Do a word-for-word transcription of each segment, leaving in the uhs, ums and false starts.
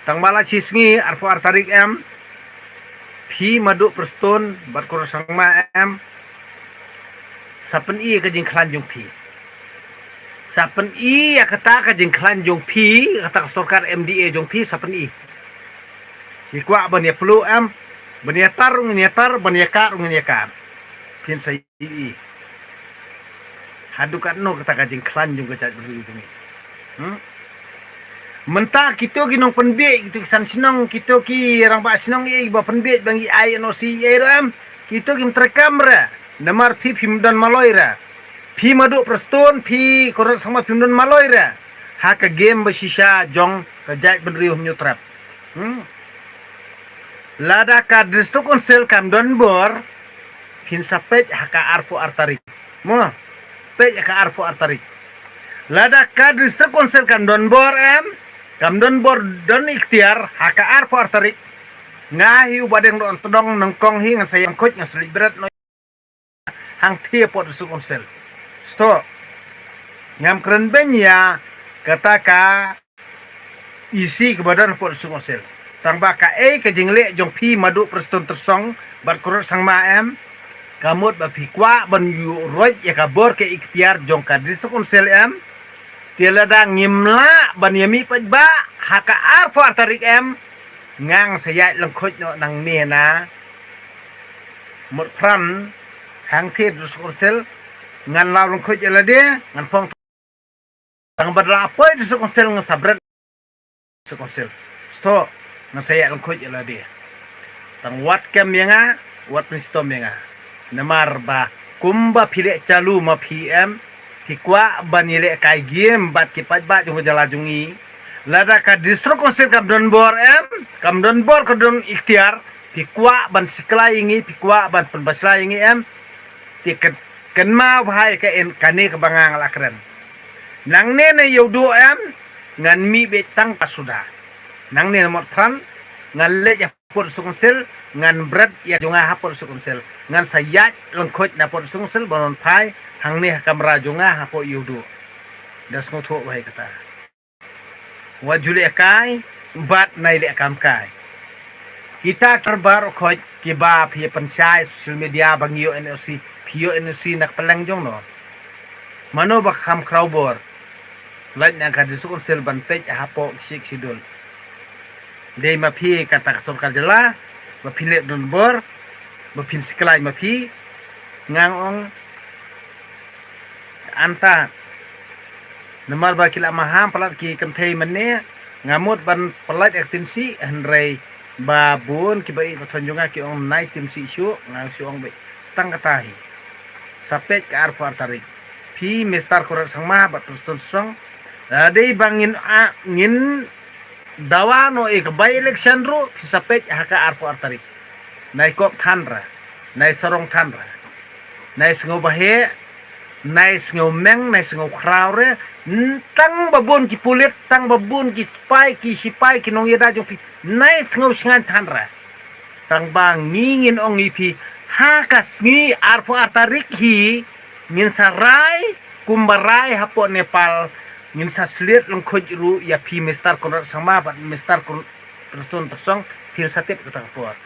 Tang ba la shi sngi arphew ar tarik em, phi Madu Prestone bad Conrad Sangma em, sa pyni ïa ka jingkhlaiñ jong phi. Sa pyni ïa kata ka jingkhlaiñ jong phi, kata ka sorkar M D A jong phi, sa pyni. Ki kwah ban ïa plu em, ban ïa tar ruh ngin ïa tar, ban ïa kah ruh ngin ïa kah. Phin sa ïohi haduh katno kata ka jingkhlaiñ jong ka jaitbynriew jong ngi. Hmm? Mynta kito ki nongpynbiej, kito ki san shnong, kito ki rangbah shnong ïa ba pynbiej ba ngi ai N O C ïa ruh em, kito kim treikam re. Namar phi phim don maloi re. Phi Madu Prestone, phi Conrad Sangma phim don maloi re ha ka game ba shisha jong ka jaitbynriew Hynñiewtrep. Hmm? Lada ka District Council kam don bor, phin sa peit ha ka arphew ar tarik. Mo, peit ha ka arphew ar tarik. Lada ka District Council kam don bor em, kam don bor, don iktiar ha ka arphew ar tarik, nga hi u Bahdeng Dohntdong nyngkong hi ngan sa ïeng khuid, ngan sa leit bret noh hangtei hapoh District Council. Stok. Ngam kren beiñ ïa kata ka isi kaba don hapoh District Council. Tang ba kaei ka jingleh jong phi Madu Prestone Tynsong bad Conrad Sangma em, ka mut ba phi kwah ban ïuh roit ïa ka bor ka iktiar jong ka District Council em. Te lada ngim lah ban ïa mih paidbah ha ka arphew ar tarik em, ngan sa ïaid lyngkhuid noh nangne na Motphran hangtei District Council, ngan law lyngkhuid ïa lade, ngan phong. Tang ba la poi District Council ngan sa bret District Council. Stok, ngan sa ïaid lyngkhuid ïa lade. Tang wat kem ïa nga, wat pynshitom ïa nga. Namar ba kumba phi leh chalu ma phi em, phi kwah ban ïalehkai game bad ki paidbah jong ka jylla jong ngi. Lada ka District Council kam don bor em, kam don bor, ka don iktiar, phi kwah ban siklai ïa ngi, phi kwah ban pynbashlai ïa ngi em. Te kynmaw bha ïa ka, kane kaba nga la kren. Nangne na Ïewduh em, ngan mih beit tang ka suda. Nangne na Motphran, ngan leit hapoh District Council, ngan bret ïa jong nga hapoh District Council. Ngan sa ïaid lyngkhuid na hapoh District Council ban wan phai hangne ha kamra jong nga hapoh Ïewduh. Da sngewthuh bha ïa kata. Wat ju lehkai bad nai lehkai. Kita ki baroh khoit kiba phi pynshai social media ba ngi ïoh N O C, phi ïoh N O C na ka pylleng jong no? Mano ba kham khraw bor? Lait na ka District Council ban peit hapoh Sixth Schedule. Dei ma phi kata ka sorkar jylla ba phin leh don bor, ba phin siklai ma phi. Ngan ong anta. Namar ba ki la maham palat ki kynthei mynne, nga mut ban palat ïa ka Tynsih, hynrei ba bun kiba ïeit ba thon jong nga ki ong nai Tynsih shuh, nga shu ong beit tang kata hi. Sa peit ka arphew ar tarik. Phi Mister Conrad Sangma bad Prestone Tynsong, la dei ba ngin, a, ngin dawa noh ïa ka by election ruh, phi sa peit ha ka arphew ar tarik. Nai kop than ra, nai sarong than ra, nai sngew baheh, nai sngew meng, nai sngew khraw re. Tang ba bun ki pulit, tang ba bun ki spy, ki sipai, ki nongïada jong phi, nai sngew shngaiñ than ra. Tang ba ngi ngin ong ïa phi, ha ka sngi arphew ar tarik hi ngin sa rai kumba rai hapoh Nepal. Ngin sa sliet lyngkhuid ruh ïa phi Mister Conrad Sangma bad Mister Con-, Prestone Tynsong, phin sa tip kata ka por.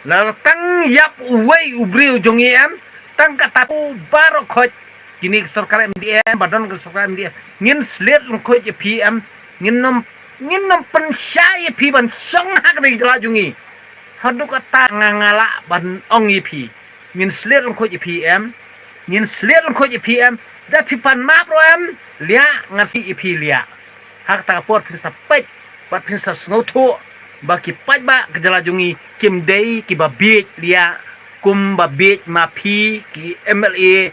Lada tang ïap uwei u briew jong ngi em, tang kata tu baroh khoit, kine ki sorkar M D A em, ba don ki sorkar M D A, ngin sliet lyngkhuid ïa phi em, ngin nym, ngin nym pynshai ïa phi ban shong ha kane ka jylla jong ngi. Haduh kata nga, nga lah ban ong ïa phi. Ngin sliet lyngkhuid ïa phi em. Ngin sliet lyngkhuid ïa phi em. Da phi pan map ruh em, liah, ngan sliet ïa phi liah. Ha kata ka por phin sa peit bad phin sa sngewthuh ba ki paidbah ka jylla jong ngi kim dei kiba bieit liah kumba bieit ma phi ki M L A,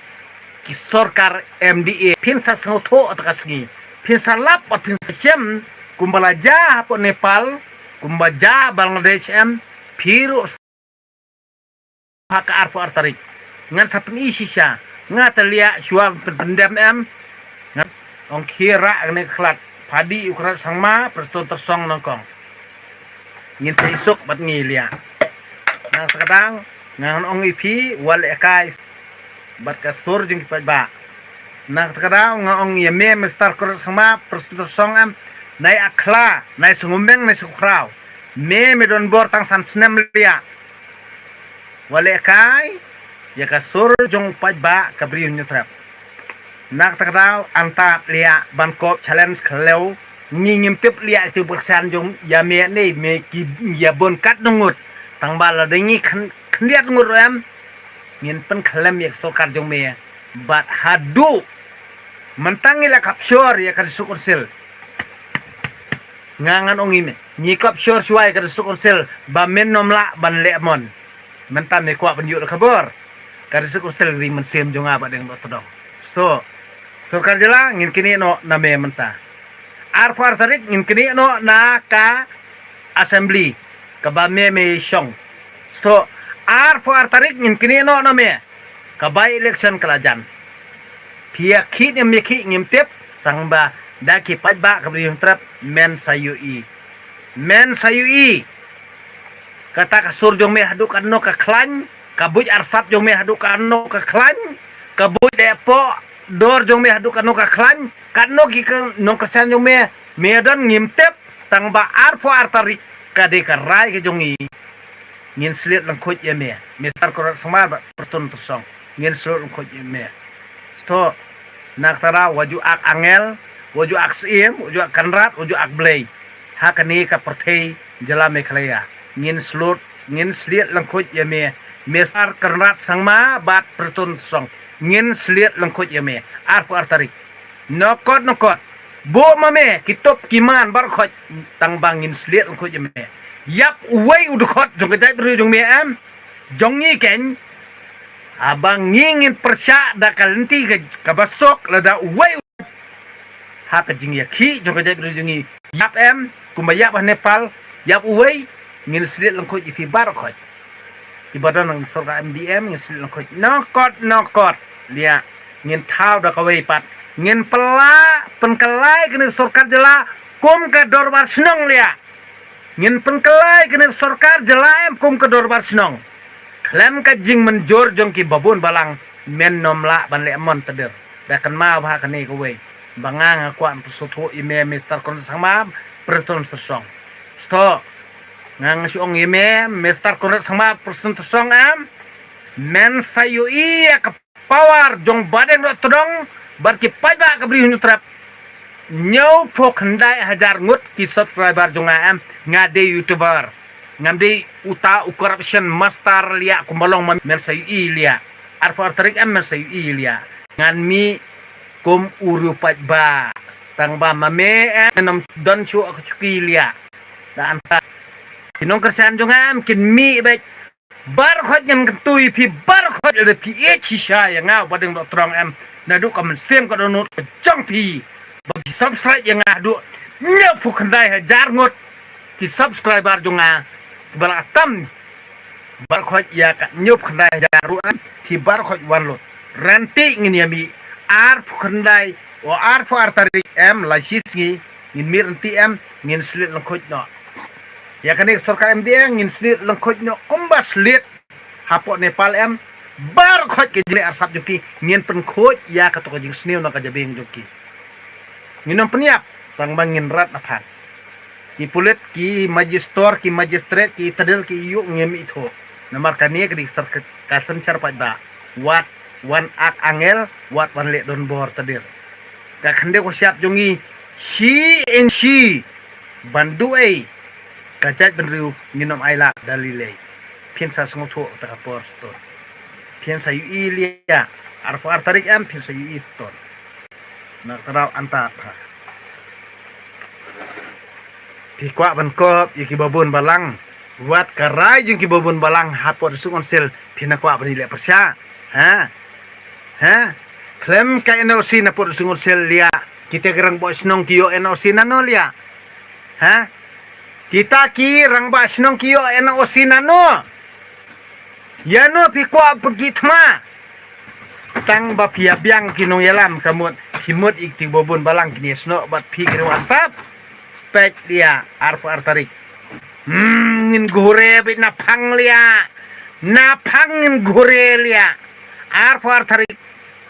ki sorkar M D A. Phin sa sngewthuh ha kata ka sngi. Phin sa lap bad phin sa shem kumba la jia hapoh Nepal, kumba jia Bangladesh em, phi ruh ha ka arphew ar tarik. Ngan sa pyni shisha. Nga te liah shuwa pynpyndem em. Nga ong khie rah kane ka khlad. Phadi u Conrad Sangma, Prestone Tynsong nyngkong. Ngin sa isuk bad ngi liah. Nangta ka daw nga ong ïa phi, wat lehkai bad ka sur jong ki paidbah. Nangta ka daw nga ong ïa me Mister Conrad Sangma, Prestone Tynsong em. Nai Akhla, nai Sngewmeng, nai Sngewkhraw. Me, me don bor tang san snem liah. Wat lehkai ïa ka sur jong u paidbah ka Bri u Hynñiewtrep. Na kata ka daw, anta liah ban kop challenge khlem. Ngi ngim tip liah ïa ki kyrshan jong ïa me ne, me ki ïa bun katno ngut. Tang ba lada ngi khyn-, khyndiat ngut ruh em, ngin pynkhlem ïa ka sorkar jong me. Bad haduh mynta ngi la kap shor ïa ka District Council. Nga ngan ong ïa me, ngi kap shor shuwa ïa ka District Council ba men ym lah ban leh mon. Mynta me kwah ban ïoh da ka bor. Ka District Council ri mynsiem jong nga Bahdeng Dohtdong. Sngewthuh. Sorkar jylla ngin knieh noh na me mynta. Arphew ar tarik ngin knieh noh na ka assembly kaba me me shong. Sngewthuh. Arphew ar tarik ngin knieh noh na me. Ka by election ka la jan. Phi ïa khih ne ym ïa khih ngim tip, tang ba da ki paidbah ka Bri u Hynñiewtrep men sa ïohi. Men sa ïohi. Kata ka sur jong me haduh katno ka khlaiñ, ka buit arsap jong me haduh katno ka khlaiñ, ka buit deh poh dor jong me haduh katno ka khlaiñ, katno ki ka nongkyrshan jong me, me don ngim tip, tang ba arphew ar tarik ka dei ka rai ka jong ngi. Ngin sliet lyngkhuid ïa me. Mister Conrad Sangma bad Prestone Tynsong. Ngin sliet lyngkhuid ïa me. Sngewthuh. Na kata daw wat ju ak angel, wat ju ak syiem, wat ju ak kynrad, wat ju ak blei. Ha kane ka pyrthei jylla Meghalaya. Ngin sliet, ngin sliet lyngkhuid ïa me. Mister Conrad Sangma bad Prestone Tynsong. Ngin sliet lyngkhuid ïa me. Arphew ar tarik. Nokot nokot. Bok ma me, ki tup ki man baroh khoit, tang ba ngin sliet lyngkhuid ïa me. Ïap uwei u dkhot jong ka jaitbynriew jong me em. Jong ngi keiñ. Haba ngi ngin pyrshah da ka lynti ka, kaba suk lada uwei u, ha ka jingïakhih jong ka jaitbynriew jong ngi. Ïap em, kumba ïap ha Nepal, ïap uwei, ngin sliet lyngkhuid ïa phi baroh khoit. Kiba don ha sorkar M D M, ngin sliet lyngkhuid. Nokot nokot. Liah. Ngin thaw da kawei pat. Ngin pynlah, pynkylla ïa kane ka sorkar jylla kum ka dorbar shnong liah. Ngin pynkylla ïa kane ka sorkar jylla em kum ka dorbar shnong. Khlem ka jingmynjur jong kiba bun balang men ym lah ban leh mon, te dei. Da kynmaw bha kane kawei. Ba nga nga kwah ban pynsngewthuh ïa me Mister Conrad Sangma, Prestone Tynsong. Sngewthuh. Nga nga shu ong ïa me Mister Conrad Sangma, Prestone Tynsong em. Men sa ïohi ïa ka power jong Bahdeng Dohtdong bad ki paidbah ka Bri u Hynñiewtrep. Hynñiewphew khyndai hajar ngut ki subscriber jong nga em, nga dei YouTuber. Ngam dei uta u corruption master liah kumba long ma men sa ïohi liah. Arphew ar tarik em men sa ïohi liah. Ngan mih kum u riewpaidbah. Tang ba ma me em men ym don shuh ka chuki liah. Da anta ki nongkyrshan jong nga em kin mih beit. Baroh khoit ngan kyntu ïa phi baroh khoit lada phi ïeit shisha ïa nga Bahdeng Dohtdong em. Naduh ka mynsiem ka dohnud ka jong phi. Ba phi subscribe ïa nga haduh hynñiewphew khyndai hajar ngut ki subscriber jong nga. Ba la tam baroh khoit ïa ka hynñiewphew khyndai hajar ruh em. Phi baroh khoit wan lut. Ryntih ngin ïa mih arphew khyndai, o arphew ar tarik em, la shi sngi ngin mih ryntih em, ngin sliet lyngkhuid noh. Ïa kane ka sorkar M D A ngin sliet lyngkhuid noh kumba sliet hapoh Nepal em. Baroh khoit ka jingleh arsap jong ki ngin pynkhuid ïa kato ka jingsniew na ka jabieng jong ki. Ngin ym pynïap tang ba ngin rat na phang. Ki pulit, ki magistrate, ki magistrate, ki tadil, ki ïuh ngim ithuh. Namar kane ka dei ka synshar paidbah. Wat wan ak angel, wat wan leh donbor tadil. Ka khyndew ka shyiap jong ngi shi in shi ban duh ei. Ka jaitbynriew ngin ym ailad da lei lei. Phin sa sngewthuh kata ka por stone. Phin sa ïohi liah. Arphew ar tarik em phin sa ïohi stone. Na kata daw anta pha. Phi kwah ban kop ïa kiba bun balang. Wat ka rai jong kiba bun balang hapoh District Council phi na kwah ban ïaleh pyrshah. Ha? Ha? Khlem ka N O C napoh District Council liah. Kita ki rangbah shnong ki ïoh N O C nano liah? Ha? Kita ki rangbah shnong ki ïoh N O C nano? Ïano phi kwah pyrkhat thma? Tang ba phi ïa biang ki nongïalam ka mut, phi mut ïa kito kiba bun balang kine snoh bad phi kine WhatsApp. Peit liah arphew ar tarik. Hmm, ngin ghure beit na phang liah. Na phang ngin ghure liah. Arphew ar tarik.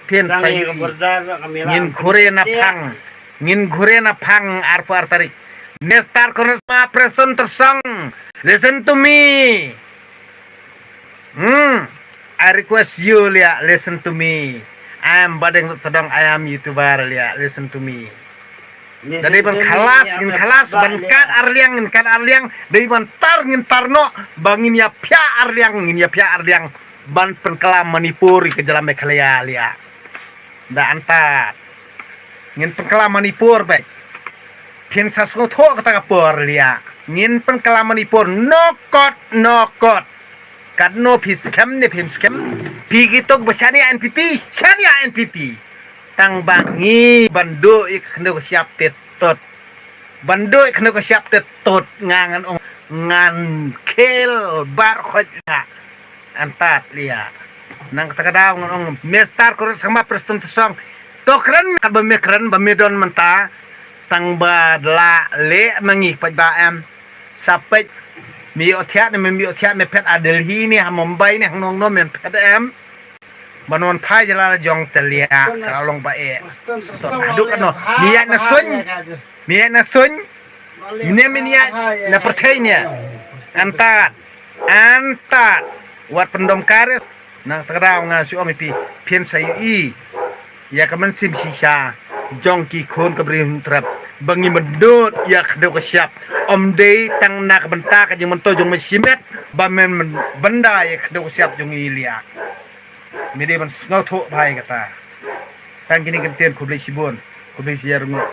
Phin sa ïohi. Ngin ghure na phang. Ngin gure na phang arphew ar tarik. Mister Conrad Sangma, Preston Tynsong, listen to me. Hmm. I request you, Liak, listen to me. I am Badeng Sodong, I am YouTuber, Liak, listen to me. Da dei ban khalas, ngin khalas, ban kat arliang, ngin kat arliang, dei ban tar, ngin tar noh, ba ngin ïa phiah arliang, ngin ïa phiah arliang, ban pynkylla Manipur ïa ka jylla Meghalaya, Liak. Da antad. Ngin pynkylla Manipur beit. Phin sa sngewthuh kata ka por, Liak. Ngin pynkylla Manipur, nokot, nokot. Katno phi skhem ne phim skhem. Phi kito ba shaniah NPP, shaniah NPP. Tang ba ngi ban duh ïa ka khyndew ka shyiap te tot. Ban duh ïa ka khyndew ka shyiap te tot, nga ngan ong, ngan khel bar khoit nga. Antad, Liak. Nang kata ka daw ngan ong, Mister Conrad Sangma, Preston Tynsong, to kren katba me kren, ba me don mynta. Tang ba la leh ma ngi, peit ba em. Sa peit, me ïohthiah ne mem ïohthiah, me phet ha Delhi ne ha Mumbai ne hangno hangno, mem phet em. Ban wan phai jylla la jong te, Liak, ka la long ba eh. Haduh katno? Me ïaid na suiñ. Me ïaid na suiñ. Ne me ïaid na pyrthei ne. Antad. Antad. Wat pyndom kar. Nang kata ka daw nga shu ong ïa phi, phin sa ïohi ïa ka mynsiem shisha jong ki khun ka Bri Hynñiewtrep, ba ngi myndut ïa ka khyndew ka shyiap. Ym dei tang na ka bynta ka jingmyntoi jong me shimet ba men, men bynda ïa ka khyndew ka shyiap jong ngi, Liak. Me dei ban sngewthuh bha ïa kata. Tang kine ki ktien, khublei shibun, khublei shihajar nguh.